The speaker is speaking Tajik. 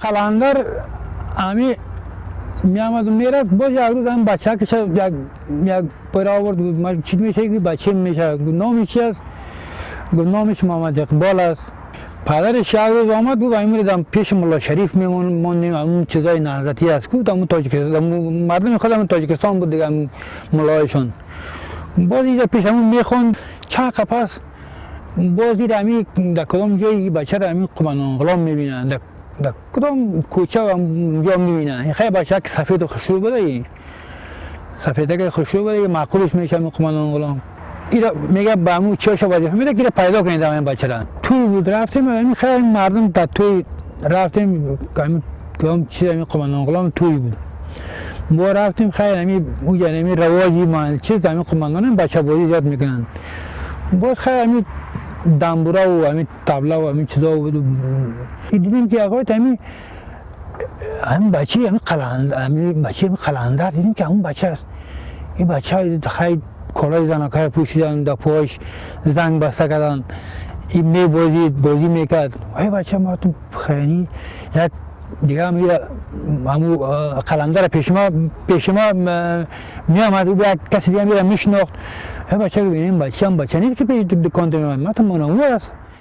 Қаландар ами меомаду мерафт. Боз як рӯз ами бача ки як пира овард, чӣ меша, бача меша, номи чи аст? Гуфт, номиш Муҳаммад Иқбол аст. Падараш як рӯз омад, гуфт, ами дам пеши Мулло Шариф мемонем, ҳамун чизои наҳзатӣ аст. Гуфт, ҳамун Тоҷикистон, мардуми худ ҳамун Тоҷикистон буд дига, муллоишон. Боз иҷа пеш ҳамун мехонд. Чанд пас боз дид, ами дар кадом ҷои бачаро ами қумандон Ғулом мебинанд, дар кадом кӯча ҷо мебинанд. Хеле бача ки сафеду хушрӯ буда, сафедаки хушрӯ буда, маъқулш меша қумандон Ғулом. Ира мега, ба ҳамун чиёша вазифа меда, ки ира пайдо кунед ҳамин бачара. Туй буд, рафтем, ами хеле мардум дар туй рафтем, кадом чиз, ами қумандон Ғулом туй буд. Мо рафтем, хайр, ами уҷа ами равоҷи чиз, ами қумандонам бачабозӣ зиёд мекунанд. Боз хайр, ами дамбураву ами таблаву ами чизо буд. Дидем, ки ақои ами бачаи ами қаланд, ами бачаи ами қаландар. Дидем, ки ҳамун бача аст. Ин бача хай колои занакҳоя пӯшидан, дар пош занг баста кардан, ин мебозид, бозӣ мекард. Ай бача матум хайни як дига мира, ҳаму қаландара пешима меомад, як каси дига мира мешинохт. Ай бача, бинем, бачаам бача нест, ки пеши дукон меомад, матум монаву аст.